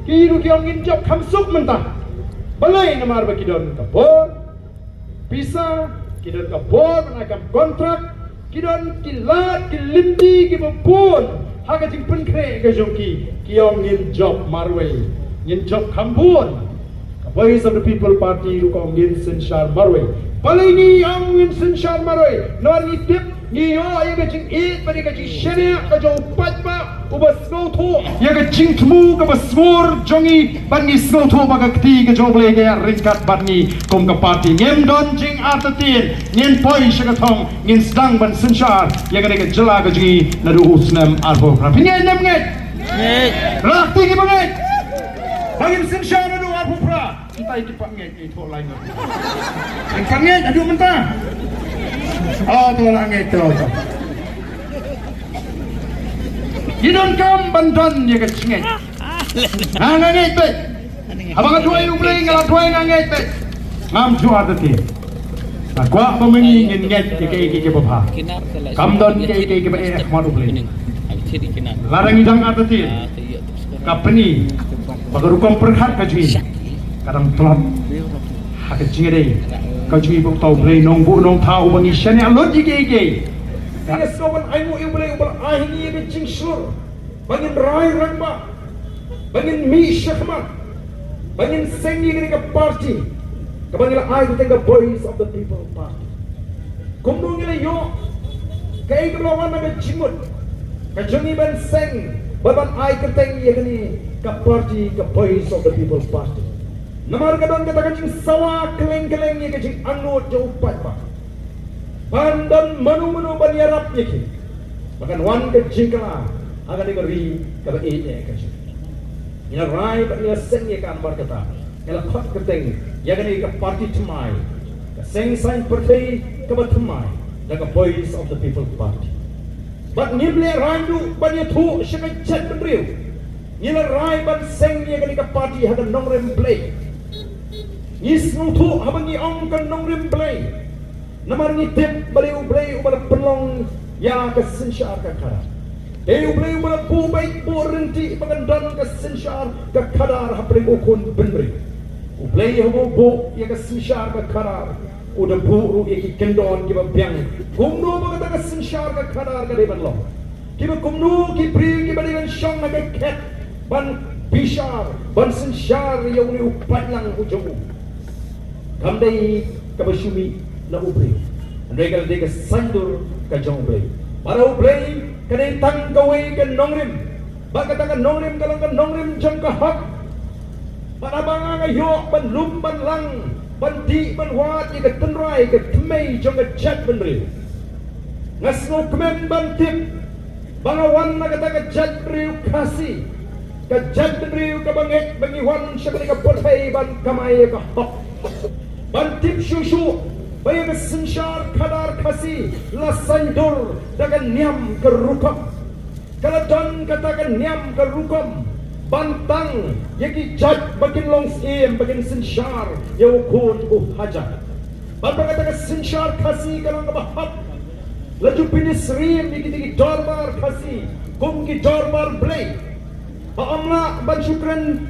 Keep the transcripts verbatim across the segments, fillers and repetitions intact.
Ki ruh ki ong ngin jop kham suk mynta. Balei? Namar ba ki don ka bor pisa, ki don ka bor ban ai kam kontrak, ki don ki lad ki lynti kiba bun ha ka jingpynkhreh ka jong ki. Ki ong ngin jop marwei, ngin jop kham bun. Ka Voice of the People Party ruh ka ong ngin synshar marwei. Balei ngi ong ngin synshar marwei? Namar ngi tip, ngi ïoh ïa ka jingïeit bad ïa ka jingshaniah ka jong u paidbah uba sngewthuh ïa ka jingthmu kaba sngur jong ngi, bad ngi sngewthuh ba ka kti ka jong U Blei ka ïaid ryngkat bad ngi. Kum ka party ngim don jingartatien, ngin poi sha ka thong, ngin sdang ban synshar ïa kane ka jylla ka jong ngi naduh u snem arphew phra. Phi ngeit ne ym ngeit? Ngeit. Ra kti kiba ngeit ba ngin synshar naduh arphew phra. Ntai ki pang ngeit, ngeit thoh lai ngeit. Ntai pang ngeit, aduh mynta. Oh, to la ngeit, to, to. Ngi donkam ban don ïa ka jingngeit. Nga, nga ngeit beit. Haba nga duwai U Blei, nga la duwai, nga ngeit beit. Ngam ju artatien. Nga kwah ba ma ngi ngin ngeit ïa kiei kiei kiba bha. Kam don kiei kiei kiba eh ha khmat U Blei. Lada ngi dang artatien, ka pyni ba ka rukom pyrkhat ka jong ngi ka dang tlot ha ka jingïadei ka jong ngi bad uta U Blei nongbuh nongthaw uba ngi shaniah lut ïa kiei kiei. Ngi sngew ban ainguh ïa U Blei uba la ai ha ngi ïa ka jingshlur ba ngin rai rangbah, ba ngin mih shakhmat, ba ngin seng ïa kane ka party kaba ngi la ai kyrteng ka Voice of the People Party. Kumno ngi la ïoh? Kaei kaba la wan na ka jingmut ka jong ngi ban seng bad ban ai kyrteng ïa kane ka party, ka Voice of the People Party? Namar ka don kata ka jingsawa kylleng kylleng ïa ka jingangnud jong u paidbah ban don mano mano ban ïarap ïa ki ba kan wan ka jingkylla ha kane ka ri kaba ïeit ka jong ngi. Ngi la rai bad ngi la seng ïa ka namar kata ngi la khot kyrteng ïa kane ka party thymmai, ka seng saiñ pyrthei kaba thymmai, da ka Voice of the People Party. Bad ngim lehrain ruh ban ïathuh sha ka jaitbynriew. Ngi la rai ban seng ïa kane ka party ha ka nongrim Blei. Ngi sngewthuh haba ngi ong ka nongrim Blei, namar ngi tip ba dei U Blei uba la pynlong ïa ka synshar ka khadar. Dei U Blei uba la buh beit buh ryntih ba kan don ka synshar ka khadar hapdeng u khun bynriew. U Blei haba u buh ïa ka synshar ka khadar, u da buh ruh ïa ki kyndon kiba biang kumno ba kata ka synshar ka khadar ka dei ban long. Kiba kumno ki briew kiba dei ban shong ha ka khet ban bishar, ban synshar ïa une u paidlang u jong u. Kam dei kaba shu mih na u briew, hynrei ka la dei ka saiñdur ka jong U Blei. Bad U Blei ka dei tang kawei ka nongrim. Bad kata ka nongrim ka long ka nongrim jong ka hok. Bad haba nga, nga ïoh ban lum ban lang, ban dih ban wad ïa ka tynrai ka thymmei jong ka jaitbynriew, nga sngewkmen ban tip ba nga wan na kata ka jaitbynriew Khasi, ka jaitbynriew kaba ngeit ba ngi wan sha kane ka pyrthei ban kamai ïa ka hok. Ban tip shuh shuh ba ïa ka synshar khadar Khasi la saiñdur da ka niam ka rukom. Ka la don kata ka niam ka rukom ban tang ïa ki jait ba kin long syiem, ba kin synshar ïa u khun u hajan. Bad ba kata ka synshar Khasi ka long kaba hok, la ju pynsyriem ïa kita ki dorbar Khasi kum ki dorbar Blei. Ba ym lah ban shu kren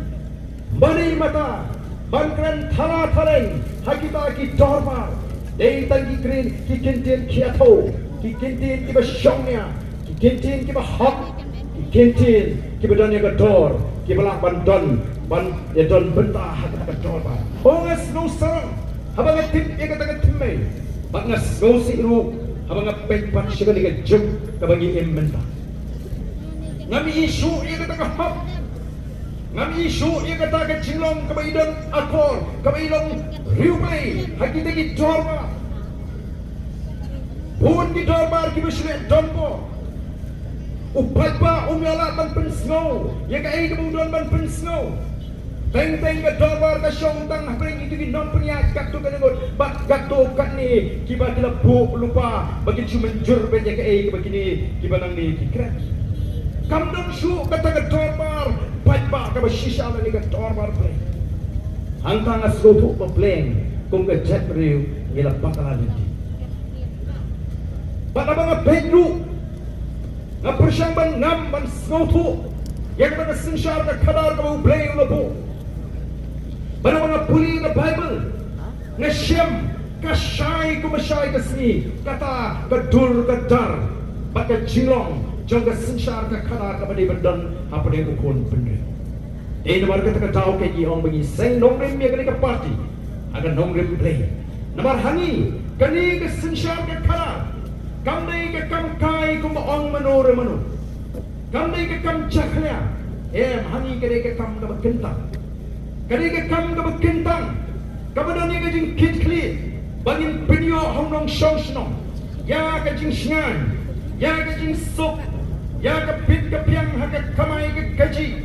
mane mata ban kren thala thaleng ha kita ki dorbar. Dei tang ki kren ki kyntien ki ïathuh, ki kyntien kiba shongnia, ki kyntien kiba hok, ki kyntien kiba don ïa ka dor, kiba lah ban don, ban ïa don bynta ha kata ka dorbar. Oh, nga sngewsarong haba nga tip ïa kata ka thymmei, bad nga sngewsih ruh haba nga peit pat sha kane ka juk kaba ngi im mynta. Ngam ïohi shuh ïa kata ka hok. Ngam ïohi shuh ïa kata ka jinglong kaba i don akor, kaba i long riewblei ha kita ki dorbar. Bun ki dorbar kiba shu leh donbor. U paidbah um ïaleh ban pynsngew ïa kaei kaba u don ban pynsngew. Teng teng ka dorbar ka shong tang hapdeng kito ki nongpynïaid katto katne ngut bad katto katne kiba ki la buh lypa ba kin shu mynjur beit ïa kaei kaba kine kiba nangne ki kren. Kam don shuh kata ka dorbar paidbah kaba shisha lane ka dorbar Blei. Hangta nga sngewthuh ba Blei kum ka jaitbynriew ngi la bakla lynti. Bad haba nga peit ruh nga pyrshang ban ngam ban sngewthuh Ïa kata ka synshar ka khadar kaba U Blei u la buh. Ba haba nga pule ka Baibl, nga shem ka shai kumba shai ka sngi, kata ka dur ka dar bad ka jinglong jong ka synshar ka khadar kaba dei ban don hapdeng u khun bynriew. Dei namar kata ka daw ka ngi ong ba ngi seng nongrim ïa kane ka party ha ka nongrim Blei. Namar ha ngi kane ka synshar ka khadar kam dei ka kam kai kumba ong mano re mano. Kam dei ka kam jakhlia. Em, ha ngi ka dei ka kam kaba kyntang. Ka dei ka kam kaba kyntang, kaba don ïa ka jingkitkhlieh ba ngin pynïoh ha u nongshong shnong ïa ka jingshngaiñ, ïa ka jingsuk, ïa ka bit ka biang ha ka kamai ka kajih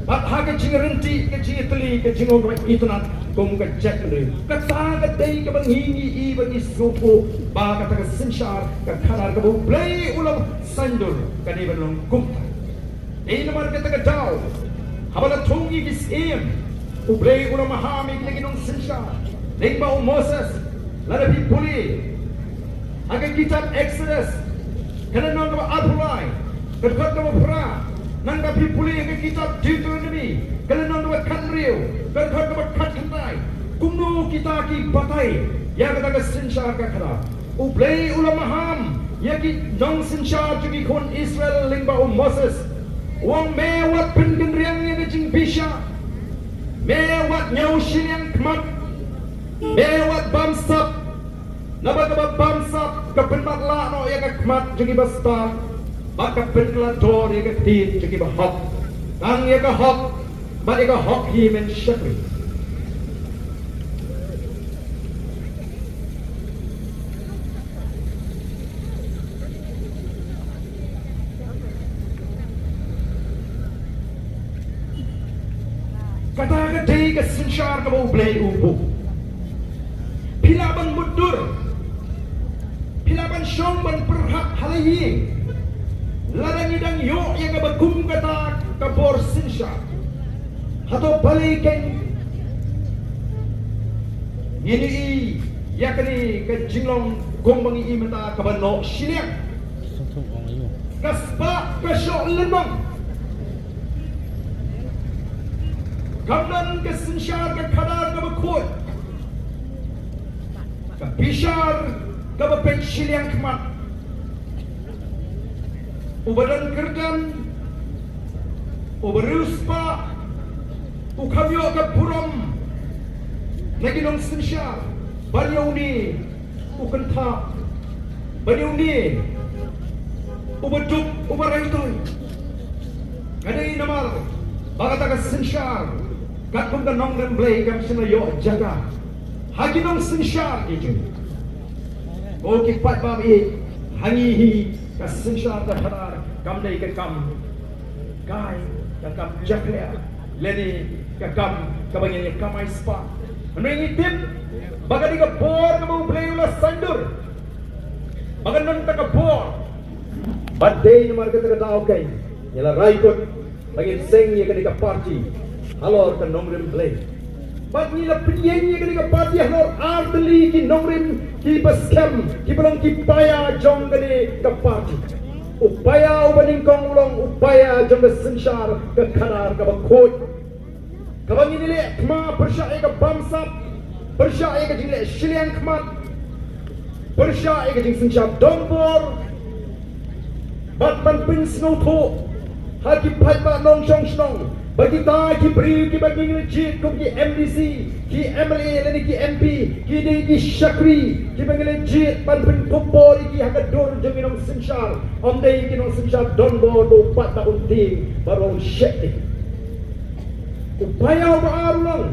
bad ha ka jingryntih ka jingïatylli, ka jingong kaba itynnad kum ka jaitbynriew. Kata ka dei kaba ngi ngi i ba ngi sngewthuh ba kata ka synshar ka khadar kaba U Blei u la saiñdur ka dei ban long kumta. Dei namar kata ka daw, haba la thung ïa ki syiem, U Blei u la maham ïa ki nongsynshar lyngba u Moses. Lada phi pule ha ka kitab Exodus, ka lynnong kaba arphew lai, ka dkhot kaba phra, nangta phi pule ha ka kitab Deuteronomy, ka lynnong kaba khathynriew, ka dkhot kaba khatkhyndai. Kumno kita ki batai ïa kata ka synshar ka khadar? U Blei u la maham ïa ki nongsynshar jong ki khun Israel lyngba u Moses. U ong, me wat pynkynriang ïa ka jingbishar. Me wat ñiew shiliang khmat. Me wat bamsap. Naba kaba bamsap ka pynmatlah noh ïa ka khmat jong ki bastad, bad ka pynkylla dor ïa ka ktien jong ki bahok. Tang ïa ka hok bad ïa ka hok hi men shakri. Kata ka dei ka synshar kaba U Blei u buh. Phi lah ban mutdur. Phi lah ban shong ban pyrkhat ha la ïing. Lada ngi dang ïoh ïa kaba kum kata ka bor synshar, hato balei kein ngin ïohi ïa kane ka jinglong kumba ngi i mynta kaba noh shiliang? Ka spah ka shoh lynnong. Kam don ka synshar ka khadar kaba khuid, ka bishar kaba peit shiliang khmat. Uba don kyrdan, uba riewspah, u kham ïoh ka burom na ki nongsynshar, ban ïa une u kynthap, ban ïa une uba duk, uba rangtoi. Ka dei namar ba kata ka synshar katkum ka nongrim Blei kam shym la ïoh jaka ha ki nongsynshar ki jong ngi. Ko ki paidbah, ha ngi hi ka synshar ka khadar kam dei ka kam kai, ka kam jakhlia, lane ka kam kaba ngin ïa kamai spah. Hynrei ngi tip ba ka dei ka bor kaba U Blei u la saiñdur ba kan don kata ka bor. Bad dei namar kata ka daw kein ngi la rai kut ba ngin seng ïa kane ka party halor ka nongrim Blei. Bad ngi la pynïeng ïa kane ka party halor ar tylli ki nongrim kiba skhem, kiba long ki paia jong kane ka party. U paia uba nyngkong u long u paia jong ka synshar ka khadar kaba khuid, kaba ngin ïaleh thma pyrshah ïa ka bamsap, pyrshah ïa ka jingleh shiliang khmat, pyrshah ïa ka jingsynshar donbor. Bad ban pynsngewthuh ha ki paidbah nongshong shnong ba kita ki briew kiba ngi la jied kum ki M D C, ki M L A lane ki M P, ki dei ki shakri kiba ngi la jied ban pynkup bor ïa ki ha ka dur jong ki nongsynshar. Ym dei ki nongsynshar donbor ba u paidbah un tieng bad un sheptieng. U paia uba ar u long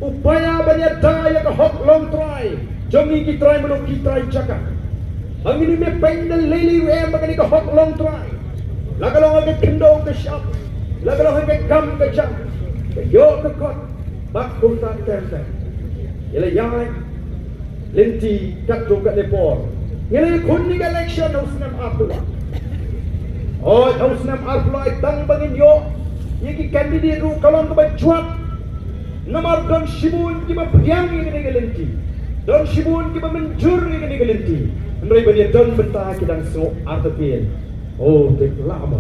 u paia ban ïada ïa ka hok longtrai jong ngi ki trai muluk, ki trai jaka. Ba ngin ym ïapeiñ da lei lei ruh em ba kane ka hok longtrai, la ka long ha ka khyndew ka shyiap, la ka long ha ka kam ka jam, ka ïoh ka kot, bad kumta ter ter. Ïa la ïa lynti katto katne por. Ngi la ïakhun ïa ka election ha u snem arphew lai. Hooid, ha u snem arphew lai tang ba ngin ïoh ïa ki candidate ruh ka long kaba jwat. Namar don shibun kiba pdiang ïa kane ka lynti, don shibun kiba mynjur ïa kane ka lynti. Hynrei ban ïadon bynta ki dang sngew artatien. Oh, te khlem.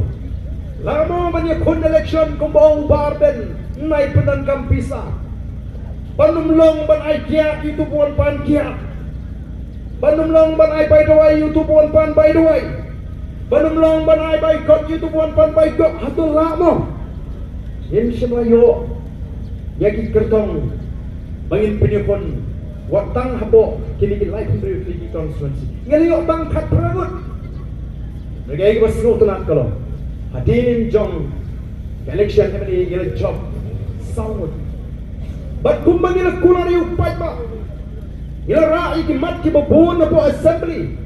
Lano ban ïakhun election kumba ong Bah Ardent, nai pyndonkam pisa. Ban ym long ban ai kiad ïa uto ba wan pan kiad. Ban ym long ban ai bai dawai ïa uto ba wan pan bai dawai. Ban ym long ban ai bai kot ïa uto ba wan pan bai kot. Hato lah mo? Ngim shym la ïoh ïa ki kyrtong ba ngin pynïakhun wat tang hapoh kine ki laiphew hynriew tylli ki constituency. Ngi la ïoh tang khatphra ngut. Hynrei kaei kaba sngewtynnat ka long, hadien jong ka election M L A ngi la jop saw ngut. Bad kumba ngi la kular ïa u paidbah, ngi la rah ïa ki mat kiba bun hapoh assembly.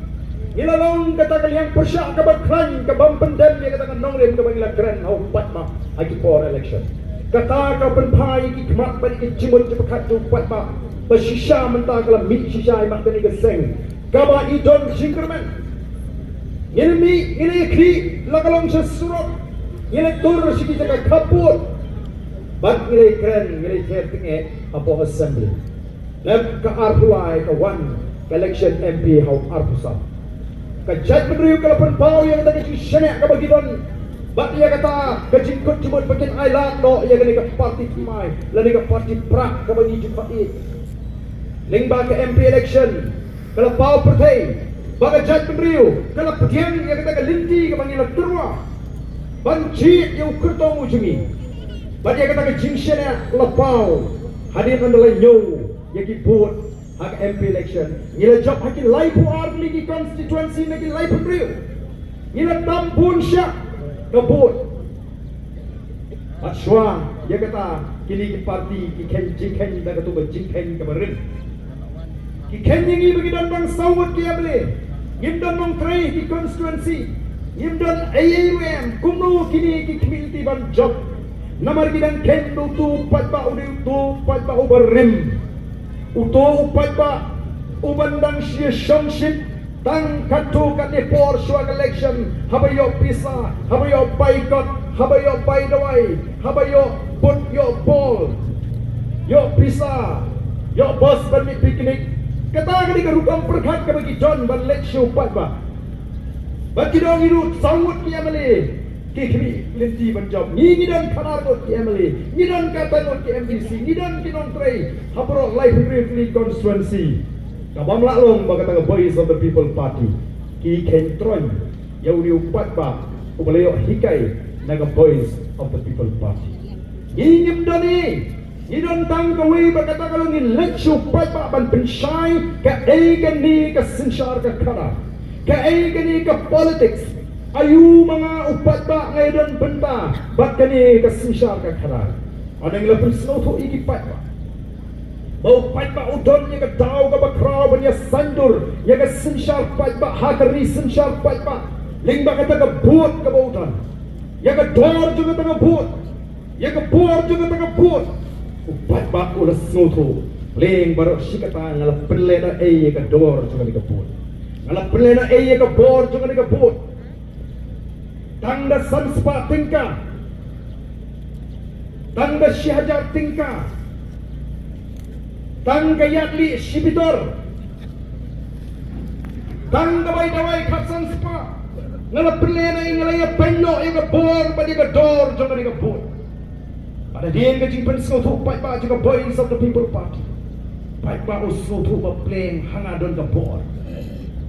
Ngi la long kata ka liang pyrshah kaba khlaiñ ka bym pyndem ïa kata ka nongrim kaba ngi la kren ha u paidbah ha ki por election. Kata ka pynphai ïa ki khmat bad ïa ki jingmut jingpyrkhat jong u paidbah ba shisha mynta ka la mih shisha ïa mat kane ka seng kaba i don jingkyrmen. Ngi la mih, ngi la ïakhih la ka long sha surok, ngi la tur sha ki jaka khapud. Bad ngi la ïakren, ngi la ïakren tyngeh hapoh assembly. Lem ka arphew lai ka wan ka election M P ha u arphew saw. Ka jaitbynriew ka la pynpaw ïa kata ka jingshaniah kaba ki don bad ïa kata ka jingkut jingmut ba kin ailad noh ïa kane ka party thymmai lane ka party prah kaba ngi ju khot ïa. Lyngba ka M P election ka la paw pyrthei ba ka jaitbynriew ka la pdiang ïa kata ka lynti kaba ngi la tyrwa ban jied ïa u kyrtong u jong ngi. Bad ïa kata ka jingshaniah la paw hadien ba la ñiew ïa ki vote ha ka M P election. Ngi la jop ha ki laiphew ar tylli ki constituency na ki laiphew hynriew. Ngi la tam bun shah ka vote. Bad shuwa ïa kata kine ki party ki kheiñ jingkheiñ da kato ka jingkheiñ kaba rim. Ki kheiñ ïa ngi ba ngi don tang saw ngut ki M L A. Ngim don nongtrei ki constituency. Ngim don ei ei ruh em. Kumno kine ki khmih lynti ban jop? Namar ki dang kheiñ ba uto u paidbah u dei uto u paidbah uba rim. Uto u paidbah uban dang shu shongshit tang katto katne por shuwa ka election, haba ïoh pisa, haba ïoh bai kot, haba ïoh bai dawai, haba ïoh bud, ïoh bol, ïoh pisa, ïoh bus ban mih picnic. Kata ka dei ka rukom pyrkhat kaba ki don ban leit sha u paidbah. Bad ki don ngi ruh saw ngut ki M L A. Ki khmih lynti ban jop. Ngi, ngi don khatar ngut ki M L A, ngi don khatar ngut ki M D C, ngi don ki nongtrei ha baroh laiphew hynriew tylli constituency. Ka bym lah long ba kata ka Voice of the People Party ki kheiñ troiñ ïa une u paidbah uba la ïoh hikai na ka Voice of the People Party. Ngi ngim don ei. Ngi don tang kawei ba kata ka long ngin leit sha u paidbah ban pynshai kaei kane ka synshar ka khadar, kaei kane ka politics. Aïu ma nga u paidbah nga ïadon bynta bad kane ka synshar ka khadar? Ynda ngi la pynsngewthuh ïa ki paidbah ba u paidbah u don ïa ka daw kaba khraw ban ïa saiñdur ïa ka synshar paidbah ha ka ri synshar paidbah lyngba kata ka vote kaba u don, ïa ka dor jong kata ka vote. Ïa ka bor jong kata ka vote. U paidbah u la sngewthuh. Leng baroh shi katta nga la pynlehnohei ïa ka dor jong kane ka vote. Nga la pynlehnohei ïa ka bor jong kane ka vote. Tang da san spah tyngka. Tang da shi hajar tyngka. Tang ka ïatli shi bitor. Tang ka bai dawai khatsan spah. Nga la pynlehnohei, nga la ïa pynlehnoh ïa ka bor bad ïa ka dor jong kane ka vote. Bad hadien ka jingpynsngewthuh paidbah jong ka Voice of the People Party, paidbah u sngewthuh ba pleng ha nga don ka bor,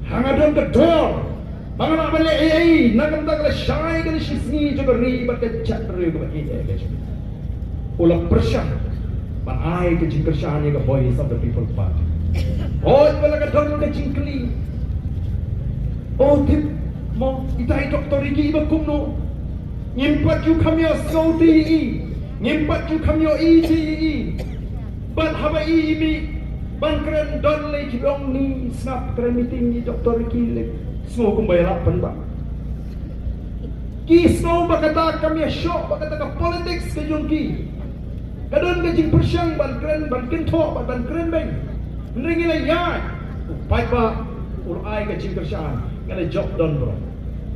ha nga don ka dor. Ba nga lah ban leh ei ei na ka bynta ka lashai ka lashisngi jong ka ri bad ka jaitbynriew kaba ïeit ka jong u. U la pyrshang ban ai ka jingkyrshan ïa ka Voice of the People Party. Hooid, ba la ka don ka jingkylli. O tip mo, ita i Doktor Ricky iba kumno? Ngim pat ju kham ïohsngew te i. Ngim pat ju kham ïohi te i. Bad haba i mih ban kren don lei ki ong ni sngap kren meeting i Doktor Ricky lei. Sngew kumba ïalap pynban. Ki sngew ba kata kam ïashoh, ba kata ka politics ka jong ki. Ka don ka jingpyrshang ban kren, ban kynthoh, ban, ban kren beiñ. Hynrei ngi la ïaid. U paidbah u la ai ka jingkyrshan, nga la jop don bro.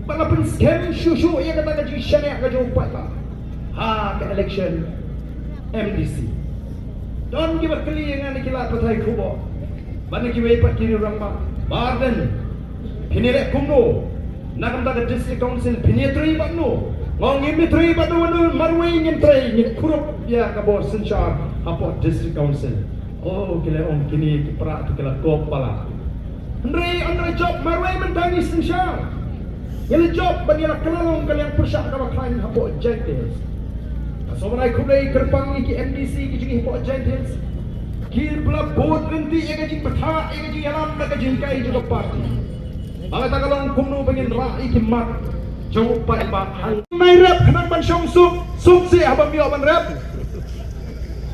Ba la pynskhem shuh shuh ïa kata ka jingshaniah ka jong u paidbah ha ka election M D C. Don kiba kylli ïa nga na ki lad pathai khubor bad na kiwei pat ki riew rangbah, Bah Ardent, phin ïaleh kumno na ka bynta ka District Council, phin ïatrei bad no? Ngong ngim trei bad uno uno marwei, ngin trei, ngin kurup ïa ka bor synshar hapoh District Council. Oh, ki la ong kine ki para tu ki la kop palat. Hynrei ym la jop marwei mynta ngi synshar. Ngi la jop ban ïa la kylla long ka liang pyrshah kaba khlaiñ hapoh Jaintia Hills. Ka sngewbha khublei kyrpang ïa ki M D C ki jong ngi hapoh Jaintia Hills. Ki la bud lynti ïa ka jingbatai, ïa ka jingïalam, ïa ka jinghikai jong ka party. Ba kata ka long kumno ba ngin rah ïa ki mat jong u paidbah. Hang nai rep khnang ban shong suk, suk seh haba ym ïoh ban rep.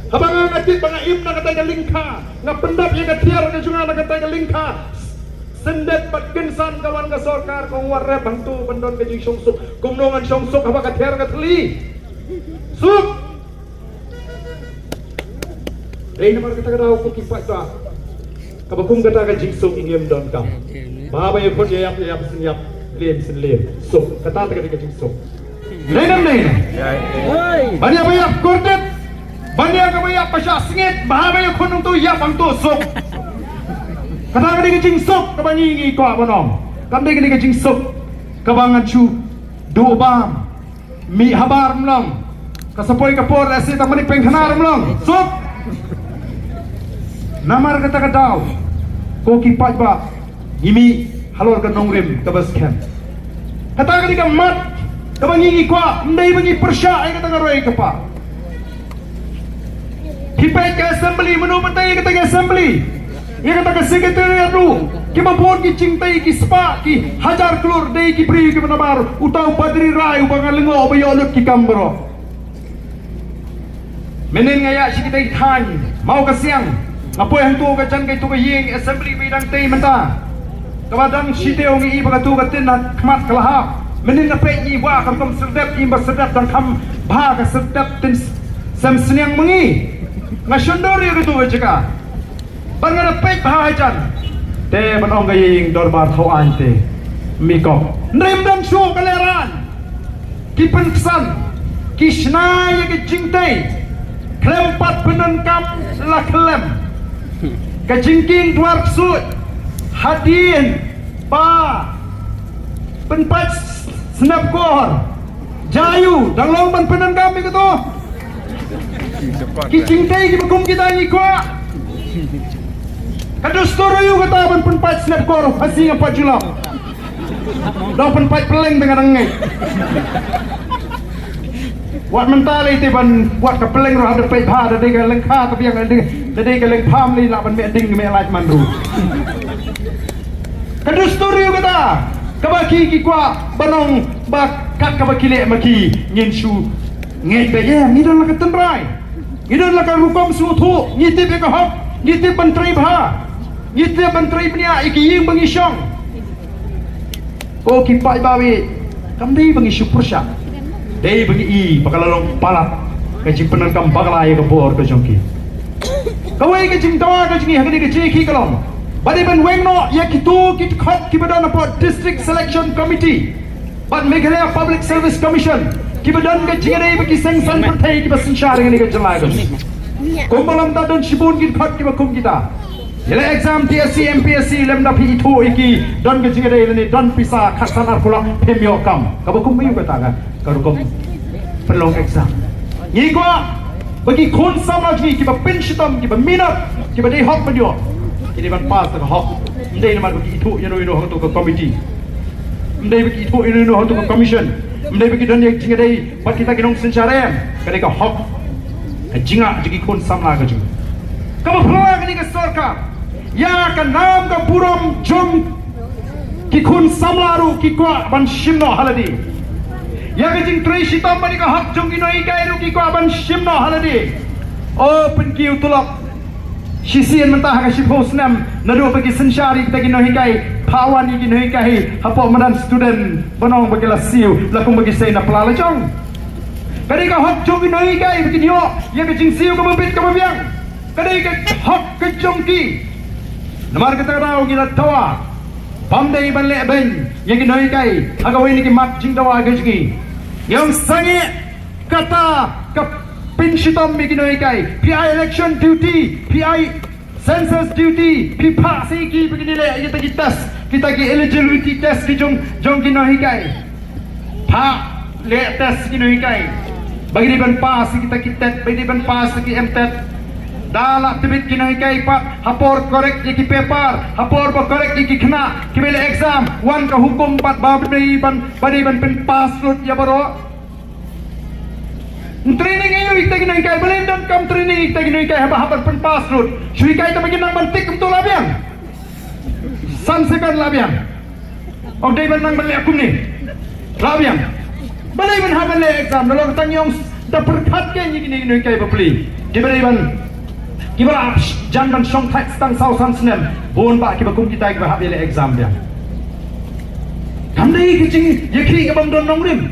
Haba nga, nga tip ba nga im na kata ka lyngkha, nga pyndap ïa ka tiar ka jong nga na kata ka lyngkha. Syndet bad kynsan ka wan ka sorkar, kong wat rep hangto ban don ka jingshong suk. Kumno ngan shong suk haba ka tiar ka thli? Suk. Dei namar kata ka daw ko ki paidbah, kaba kum kata ka jingsuk ngim donkam. Ba ba ïa khot ïa ïap, ïa ïap shen ïap, lem shen lem. Suk, kata te ka dei ka jingsuk. Dei nam dei nam. Ban ïa ba ïap kordit, ban ïa kaba ïap ba shah sngit, ba ba ïa khot nangto ïap hangto, suk. Kata ka dei ka jingsuk kaba ngi ngi kwah ban ong. Kam dei ka dei ka jingsuk kaba ngan shu duh bam. Mih habar ym long. Ka sa poi ka por lehse tang ban ïa pynkhana ym long. Suk. Namar kata ka daw, ko ki paidbah, ngi mih halor ka nongrim kaba skhem. Kata ka dei ka mat kaba ngi ngi kwah, ym dei ba ngi pyrshah ïa kata ka roi ka par. Phi peit ka assembly, mano ba tei ïa kata ka assembly, ïa kata ka secretariat ruh, ki ba bun ki jingtei, ki spah, ki hajar klur, dei ki briew kiba nabar uta u Badri Rai uba nga lyngngoh ba ïoh lut ki kam baroh. Mynnin nga ïaid sha kitei ki thaiñ Mawkasiang, nga poi hangto ka jan kaito ka ïing assembly ba dang tei mynta. Kaba dang shi taïew ngi i ba kato ka tin ha khmat ka la hap. Mynnin nga peit ngi wah ka rukom serdep, i ba serdep dang kham bha ka serdep tin sem sniang ma ngi. Nga shon dor ïa kato ka jaka. Ban nga da peit bha hajan. Te ban ong ka ïing dorbar thaw aiñ te. Mi kop. Nrim dang shu ka leran. Ki pynsan, ki shna ïa ka jingtei, khlem pat pyndonkam la khlem. Ka jingkieng dwar ksuid, hadien ba pynpait snep kor. Jayu, dang long ban pyndonkam ïa kato. Ki jingtei kiba kum kita ngi kwah. Ka dustur aïu kata ban pynpait snep kor, Khasi ngam pat ju lap. Dang pynpait pylleng te nga dang ngeit. Wat mynta lei te ban wat ka pylleng ruh hap da peit bha, da dei ka lyngkha ka biang, da dei, da dei ka lyngpham lei lah ban meh ding meh lait man ruh. Ka dustur aïu kata kaba ki ki kwah ban ong ba kat kaba ki leh ma ki ngin shu ngeit beit, ïa ngi don la ka tynrai. Ngi don la ka rukom sngewthuh, ngi tip ïa ka hok, ngi tip ban trei bha, ngi tip ban trei bniah ïa ki ïing ba ngi shong. Ko ki paidbah, kam dei ba ngi shu pyrshah. Dei ba ngi i ba ka la long palat ka jingpyndonkam bakla ïa ka bor ka jong ki. Kawei ka jingdawa ka jong ngi ha kane ka jingïakhih ka long ba dei ban weng noh ïa kito ki dkhot kiba don hapoh District Selection Committee bad Meghalaya Public Service Commission, kiba don ka jingïadei bad ki seng san pyrthei kiba synshar ïa kane ka jylla ka jong ngi. Kumba la mynta don shibun ki dkhot kiba kum kita. Ïa la exam T S C, M P S C, lymda phi ithuh ïa ki, don ka jingïadei lane don pisa khatsan arphew lak, phim ïoh kam. Kaba kum aïu kata ka, ka rukom pynlong exam. Ngi kwah ba ki khun samla jong ngi kiba pynshitom, kiba minot, kiba dei hok ban ïoh, ki dei ban pass da ka hok. Ym dei namar ba ki ithuh ïano ïano ha kato ka committee. Ym dei ba ki ithuh ïano ïano ha kato ka commission. Ym dei ba ki don ïa ka jingïadei bad kita ki nongsynshar, em. Ka dei ka hok, ka jingngeit jong ki khun samla ka jong ngi. Kaba phylla kane ka sorkar, ïa ka nam ka burom jong ki khun samla ruh ki kwah ban shim noh ha lade. Ïa ka jingtrei shitom bad ïa ka hok jong ki nonghikai ruh ki kwah ban shim noh ha lade. O pynkiew tulop. Shisien mynta ha ka shiphew snem naduh ba ki synshar ïa kita ki nonghikai, phah wan ïa ki nonghikai hapoh madan student, ban ong ba ki la siew, la kum ba ki sei na pla la jong. Ka dei ka hok jong ki nonghikai ba kin ïoh ïa ka jingsiew kaba bit kaba biang. Ka dei ka hok ka jong ki. Namar kata ka daw ngi la dawa bym dei ban leh beiñ ïa ki nonghikai ha kawei na ki mat jingdawa ka jong ngi. Ngi ong sangeh kata ka pynshitom ïa ki nonghikai. Phi ai election duty, phi ai census duty, phi phah sa ïa ki ba kin leh ïa kita ki test, kita ki eligibility test ki jong, jong ki nonghikai. Phah Leh test ki nonghikai ba ki dei ban pass ïa kita ki TET, ba ki dei ban pass ïa ki MTET. Da lah tbit ki nonghikai pat ha por correct ïa ki paper, ha por ba correct ïa ki khynnah kiba leh exam, wan ka hukum pat ba dei ban, ba dei ban pynpass lut ïa baroh. Training ïa kita ki nonghikai, balei don kam training ïa kita ki nonghikai haba hap ban pynpass lut? Shu hikai tang ba kin nang ban tick kumto, la biang. San second, la biang. Ym dei ban nang ban leh kumne, la biang. Balei ban hap ban leh exam? Da long tang ïong da pyrkhat kein ïa kine ki nonghikai bapli kiba dei ban, kiba la jan ban shongthait tang saw san snem. Bun bah kiba kum kita kiba hap ïa leh exam biang. Kam dei ka jingïakhih kaba ym don nongrim.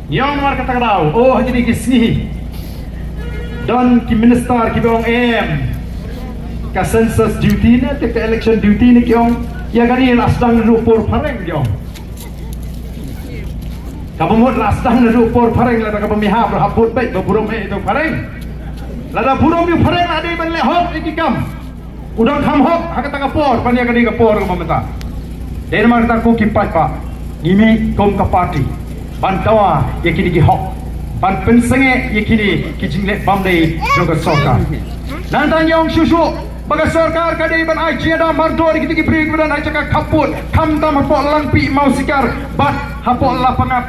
Ïong namar kata ka daw, oh, ha kine ki sngi don ki minister kiba ong em, ka census duty ne te ka election duty ne, ki ong ïa kane la sdang naduh por phareng, ki ong. Kaba mut la sdang naduh por phareng, lada kaba mihap la hap vote beit ba burom eh ïa u phareng. Lada burom ïa u phareng la dei ban leh hok ïa ki kam. U dang kham hok ha kata ka por ban ïa kane ka por kaba mynta. Dei namar kata ko ki paidbah, ngi mih kum ka party ban dawa ïa kine ki hok, ban pynsangeh ïa kine ki jingleh bym dei jong ka sorkar. Nangta ngi ong shuh shuh ba ka sorkar ka dei ban ai jingïada mardor ïa kito ki briew kiba don ha jaka khappud, khamtam hapoh Langpih Mawsikar bad hapoh Lapangap.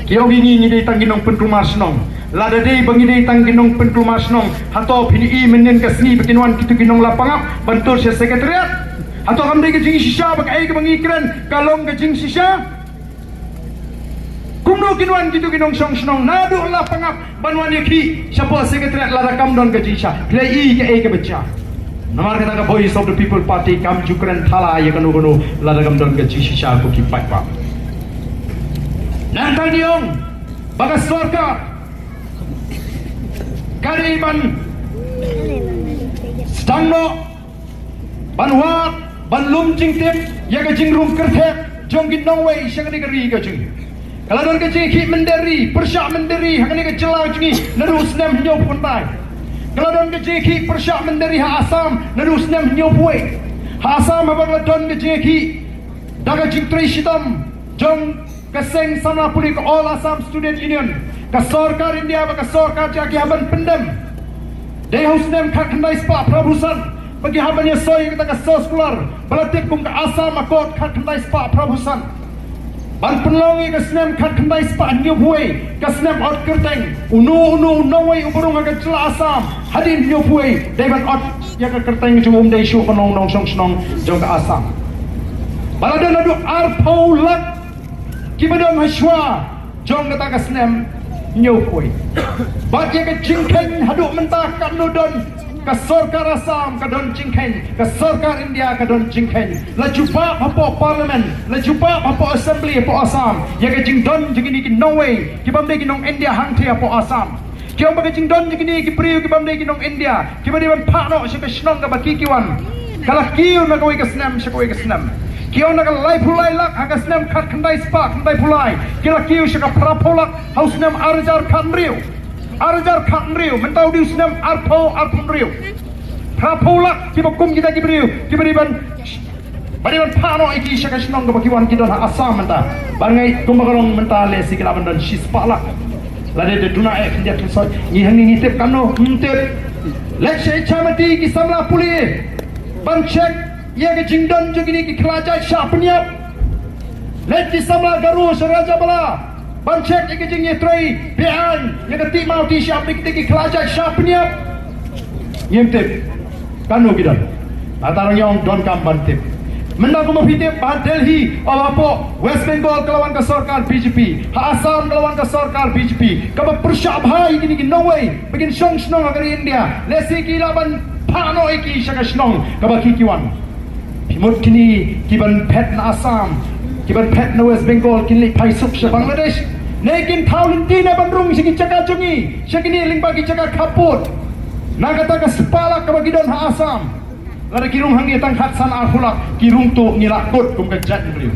Ki ong ïa ngi, ngi dei tang ki nongpynkulmar shnong. Lada dei ba ngi dei tang ki nongpynkulmar shnong, hato phin ïohi mynnin ka sngi ba kin wan kito ki nong Lapangap ban tur sha secretariat? Hato kam dei ka jingshisha ba kaei kaba ngi kren ka long ka jingshisha? Kumno kin wan kito ki nongshong shnong naduh Lapangap ban wan ïakhih shapoh secretariat lada kam don ka jingshisha? Phi la ïohi kaei kaba jia? Namar kata ka Voice of the People Party kam ju kren thala ïa kano kano lada kam don ka jingshisha, ko ki paidbah. Nangta ngi ong ba ka sorkar ka dei ban sdang noh ban wad, ban lum jingtip ïa ka jingrung kyrthep jong ki nongwei sha kane ka ri ka jong ngi. Ka la don ka jingïakhih mynder ri, pyrshah mynder ri ha kane ka jylla jong ngi naduh u snem hynñiewphew khyndai. Ka la don ka jingïakhih pyrshah mynder ri ha Assam naduh u snem hynñiewphew wei. Ha Assam haba la don ka jingïakhih da ka jingtrei shitom jong ka seng samla pule ka All Assam Student Union, ka sorkar India bad ka sorkar jong ngi ki hap ban pyndem. Dei ha u snem khatkhyndai spah phraphew san ba ki hap ban ïasoi ïa kata ka soskular ba la tip kum ka Assam Accord khatkhyndai spah phraphew san, ban pynlong ïa ka snem khatkhyndai spah hynñiewphew wei ka snem ot kyrteng. Uno uno u nongwei uba rung ha ka jylla Assam hadien hynñiewphew wei dei ban ot ïa ka kyrteng jong u, ym dei shuh ban long nongshong shnong jong ka Assam. Ba la don haduh arphew lak kiba don ha shuwa jong kata ka snem hynñiewphew wei. Bad ïa ka jingkheiñ haduh mynta katno don, ka sorkar Assam ka don jingkheiñ, ka sorkar India ka don jingkheiñ. La jubab hapoh Parliament, la jubab hapoh Assembly hapoh Assam ïa ka jingdon jong kine ki nongwei kibym dei ki nong India hangtei hapoh Assam. Ki ong ba ka jingdon jong kine ki briew kibym dei ki nong India kiba dei ban phah noh sha ka shnong kaba ki ki wan, ka la kiew na kawei ka snem sha kawei ka snem. Ki ong na ka laiphew lai lak ha ka snem khatkhyndai spah khyndaiphew lai, ki la kiew sha ka phraphew lak ha u snem ar hajar khathynriew. Ar hajar khathynriew, mynta u dei u snem arphew arphew hynriew. Phraphew lak kiba kum kita ki briew kiba dei ban, ba dei ban phah noh ïa ki sha ka shnong kaba ki wan, ki don ha Assam mynta. Ba ngi kumba ka long mynta lehse ki lah ban don shispah lak. Lada dei duna eh khyndiat khynsoit, ngi hangne ngi tip katno, ym tip. Leit sha Ichamati ki samla pule ban check ïa ka jingdon jong kine ki khlajait shah pynïap. Leit ki samla Garo sha Rajabala ban check ïa ka jingïatrei beaiñ ïa ka tih mawti shah pynïap, ki khlajait shah pynïap. Ngim tip katno ki don. Nangta ngi ong donkam ban tip. Mynta kumba phi tip ba ha Delhi, oh, hapoh West Bengal ka la wan ka sorkar B J P, ha Assam ka la wan ka sorkar B J P kaba pyrshah bha ïa kine ki nongwei ba kin shong shnong ha ka ri India. Lehse ki lah ban phah noh ïa ki sha ka shnong kaba ki ki wan. Phi mut kine kiban phet na Assam, kiban phet na West Bengal kin leit phai suk sha Bangladesh? Ne kin thaw lynti ne ban rung sha ki jaka jong ngi, sha kine lyngba ki jaka khappud? Na kata ka spah lak kaba ki don ha Assam, lada ki rung hangne tang khatsan arphew lak, ki rung tuh, ngi lah kut kum ka jaitbynriew.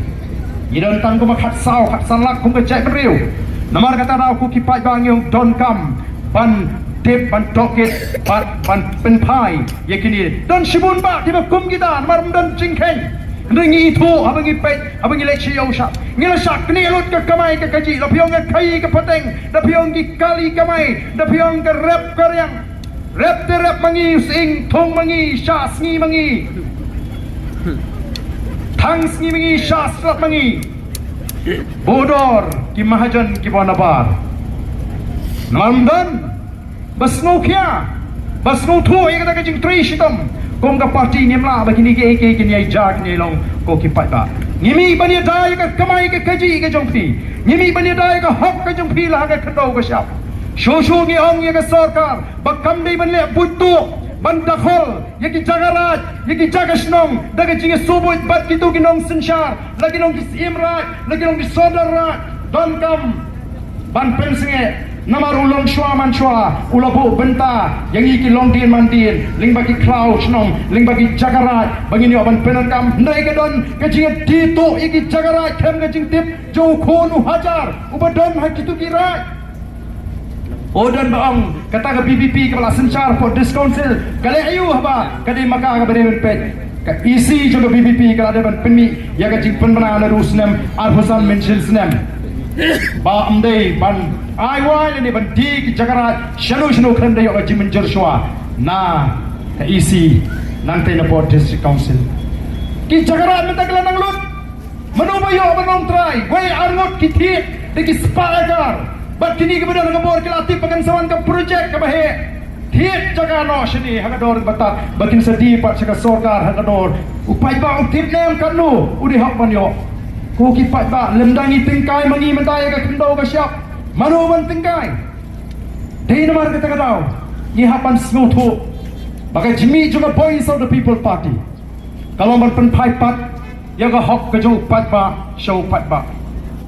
Ngi don tang kumba khatsaw khatsan lak kum ka jaitbynriew. Namar kata daw ko ki paidbah ngi ong donkam ban tip, ban tohkit bad ban pynphai ïa kine. Don shibun bah kiba kum kita namar ym don jingkheiñ. Hynrei ngi ithuh haba ngi peit, haba ngi leit sha ïew shap, ngi la shah knieh lut ka kamai ka kajih, da phi ong ka khaii ka pateng, da phi ong ki kali kamai, da phi ong ka rep ka riang. Rep te rep ma ngi, u sying thung ma ngi, shah sngi ma ngi, thang sngi ma ngi, shah slap ma ngi. Buh dor ki mahajon kiba nabar. Namar ym don ba sngewkhia, ba sngewthuh ïa kata ka jingtrei shitom. Kum ka party ngim lah ba kine kiei kiei kin ïai ja kin ïai long, ko ki paidbah. Ngi mih ban ïada ïa ka kamai ka kajih ka jong phi. Ngi mih ban ïada ïa ka hok ka jong phi la ha ka khyndew ka shyiap. Shuh shuh ngi ong ïa ka sorkar ba kam dei ban leh buit tuh, ban dakhol ïa ki jaka raid, ïa ki jaka shnong da ka jingïasyllok bad kito ki nongsynshar, la ki nong ki syiem raid, la ki nong ki sordar raid. Donkam ban pynsngewsih, namar u longshuwa manshuwa u la buh bynta ïa ngi ki longdien mandien lyngba ki khlaw shnong, lyngba ki jaka raid, ba ngin ïoh ban pyndonkam. Hynrei ka don ka jingïadie tuh ïa ki jaka raid khlem ka jingtip jong u khun u hajar uba don ha kito ki raid. O don ba ong kata ka V P P kaba la synshar hapoh District Council ka leh aïu haba ka dei ma ka kaba dei ban peit. Ka E C jong ka V P P ka la dei ban pynmih ïa ka jingpynbna naduh u snem arphew san mynshisnem. Ba ym dei ban ai wai lane ban die ki jaka raid shano shano khlem da ïoh ka jingmynjur shuwa na ka E C nangta napoh District Council. Ki jaka raid mynta ki la nang lut. Mano ba ïoh ban ong trai, wei ar ngut ki thied da ki spah ekar. Bad kine kiba don ha ka bor ki la tip ba kan sa wan ka project kaba heh. Thied jaka noh shane ha ka dor kaba tad ba kin sa die pat sha ka sorkar ha ka dor. U paidbah u tip ne em katno u dei hok ban ïoh. Ko ki paidbah, lymda ngi tyngkai ma ngi mynta ïa ka khyndew ka shyiap, mano ban tyngkai? Dei namar kata ka daw ngi hap ban sngewthuh ba ka jingmih jong ka Voice of the People Party ka long ban pynphai pat ïa ka hok ka jong u paidbah sha u paidbah.